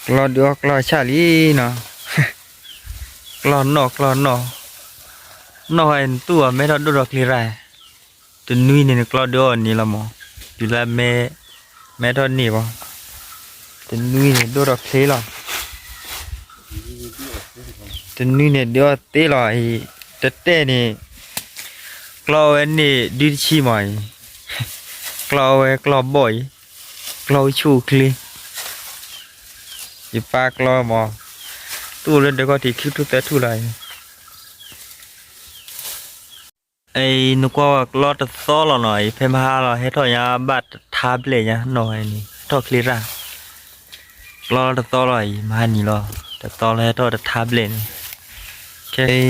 ကျီၢ်ဒုးအီၣ်ကျီၢ်ဆၣ်လံနီၤ, ကျီၢ်နီၣ်ကျီၢ်နီၣ်, နီၣ်ဝဲနသူၣ်အီၤမဲထီၣ်ဒိၣ်ထီၣ်ချ့ရၣ်, တနွံန့ၣ်နကျီၢ်ဒုးအီၣ်န့ၣ်လီၤမး, တုၤလၢမဲ မဲထီၣ်န့ၢ်ဘၣ်, တနွံန့ၣ်ဒိၣ်ထီၣ်ချ့လီၤ, တနွံန့ၣ်ဒုးအီၣ်သ့လီၤအံၤ, တတဲန့ၣ် ကျီၢ်ဝဲန့ၣ်ဒုးတဆံမးအံၤ, ကျီၢ်ဝဲကျီၢ်ဘီၣ်အံၤ, ကျီၢ်ဆူၣ်ချ့, ယပၢ်ကျီၢ်မး, သူၣ်လၢဒၢးခီၣ်ထံးခံထူၣ်သၢထူၣ်လီၤအံၤ. အံၤနကွၢ်ဝဲကျီၢ်တသီလီၤနီၤ, အံၤဖဲမဟါလီၤ ဟဲထီၣ်ညါဘၣ်တထါဘျဲၣ်ညါနီၤဝဲန့ၣ် ဟဲထီၣ်ချ့ရၣ်, ကျီၢ်တသီလီၤအံၤ မဟါနံၤလီၤ, တသီလီၤဟဲထီၣ်တထါဘျဲၣ်န့ၣ်, ခဲအံၤ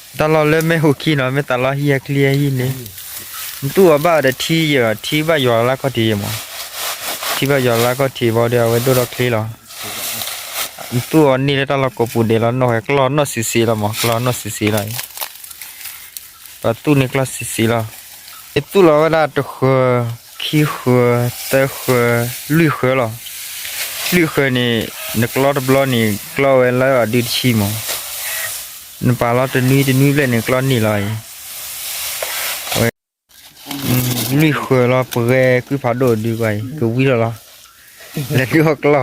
တၢ်လီၢ်လၢမ့ၢ်ဟူးခံနီၤ မ့ၢ်သးလီဟံၣ်ဟဲချ့ဟံၣ်န့ၣ်, နသူၣ်အီၤဘၣ်ဒီးထံယဲၢ်, ထံဘၣ်ယွၤလၢခီၣ်ထံးယဲၢ်မး, ထံဘၣ်ယွၤလၢခီၣ်ထံးဘီဒီးအဝဲဒိၣ်ထီၣ်ချ့လီၤ. နသူၣ်အီၤန့ၢ်လၢတၢ်လီၢ်ကိးပူၤဒဲးလီၤ, နီၣ်ဝဲကျီၢ်နီၣ်စံးစ့လီၤမး,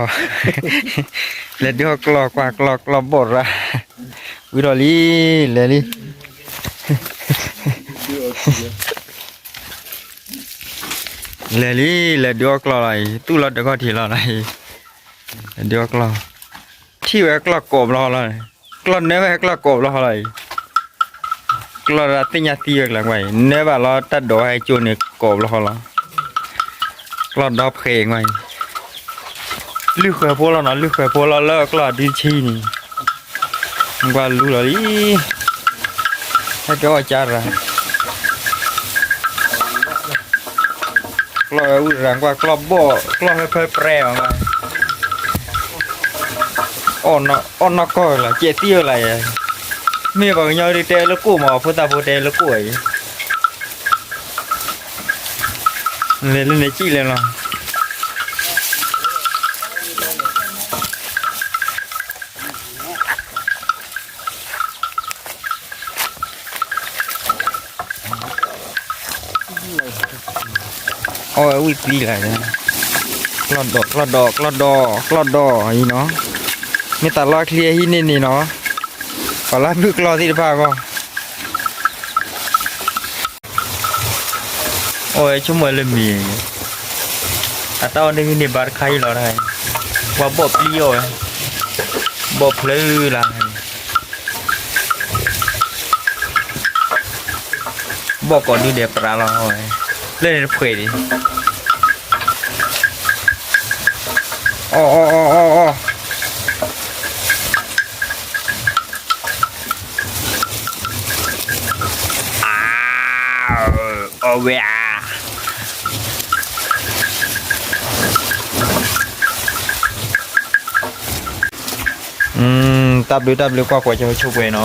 ကျီၢ်နီၣ်စံးစ့လီၤအံၤ, ပှၤသူၣ်န့ၢ်ကျီၢ်စံးစ့လီၤ. ယသူၣ်လီၤဝဲဒၣ်တဃၢၤ, ခံဃၢၤ, သၢဃၢၤ, လွံၢ်ဃၢၤလီၤ. လွံၢ်ဃၢၤန့ၣ် နကျီၢ်တဘျီန့ၣ် ကျီၢ်ဝဲလၢအဒုးတဆံမး, နပာ်လီၤတနွံတနွံဘျဲၣ်န့ၣ် ကျီၢ်န့ၢ်လီၤအံၤ, ဝဲ လွံၢ်ဃၢၤလီၤ ပှဲၤကွံာ်ဖးဒိၣ်ဒုးကွၢ်အံၤ ကဝံထီၣ်လီၤ. လဲၤဒုးအီၣ်ကျီၢ်, လဲၤဒုးအီၣ်ကျီၢ် ကွၢ်ကျီၢ် ကျီၢ်ဘီၣ်ရၣ်, ဝံထီၣ်လံ, လဲၤလံ, လဲၤလံ, လဲၤဒုးအီၣ်ကျီၢ်လီၤအံၤ, သူၣ်လီၤဒၢးခီၣ်ထံးလီၤလီၤအံၤ, လဲၤဒုးအီၣ်ကျီၢ်, ထံၣ်ဝဲကျီၢ်ကိးဘျီလီၤ, ကျီၢ်နၢဘၣ်ဟဲကျီၢ်ကိးဘျီလီၤအံၤ, ကျီၢ်ဒၣ်သ့ၣ်ညါသံဝဲကျါကွၢ်အံၤ နၢဘၣ်လီၤတၢ်ဒိးဟဲကၠိန့ၣ်ကိးဘျီလီၤ, ကျီၢ်ဒီဖှဲးကွၢ်အံၤ, လွံၢ်ဃၢၤဖိလီၤနီၤ လွံၢ်ဃၢၤဖိလီၤလၢကျီၢ်ဒုးဆံန့ၣ်, ကွၢ်လူလီၤလံ, ဟဲက့ၤအီၣ်ကၢ်ရၣ် ကျီၢ်ဝဲဝံရၣ်ကွၢ် ကျီၢ်ဘီၣ် ကျီၢ်ဟဲဖၢပြဲအီၤ, အီၣ်နီၢ်ကီၢ်လီၤ ကဲးသံဝဲလီၤ, မ့ၢ်ပှၤကညီဒုးတဲလၢကိၣ်မး ဖိသၣ်ဖိတဲလၢကိၣ်အံၤ, လဲၤလၢန့ၣ်ကံၣ်လဲၤလီၤ. အီၣ်ဝဲဝံၣ်သံလၢ, ကျီၢ်ဒိး ကျီၢ်ဒိး ကျီၢ်ဒိး ကျီၢ်ဒိးအံၤနီၤ, မ့ၢ်သးလီချံအဟံၣ်န့ၢ်န့ၣ်နီၤ, ပှၤလၢဘုၣ်ကျီၢ်သ့ၣ်တဖၣ်အဂီၢ် အီၣ်ဝဲဆိကမိၣ်လၢမ့ၤ, အတၢ်အီၣ်န့ၢ်ဂံၢ်န့ၢ်ဘါတခါအံၤလီၤ, ပှၤဘီၣ်ပျံၤအီၣ်ဝဲ, ဘီၣ်ဖျၢလၢ်, ဘီၣ်ကိးဒုဒဲးပြးလီၤဝဲ, လၢန့ၣ်တဖှဲးဒံး, အီၣ်အီၣ်အီၣ်အီၣ်အီၣ် အဝဲဧါ, တၢ်ဘျုးတၢ်ဘျုးကွၢ်ကွဲးကၠိဆိပှဲၤနီၤ,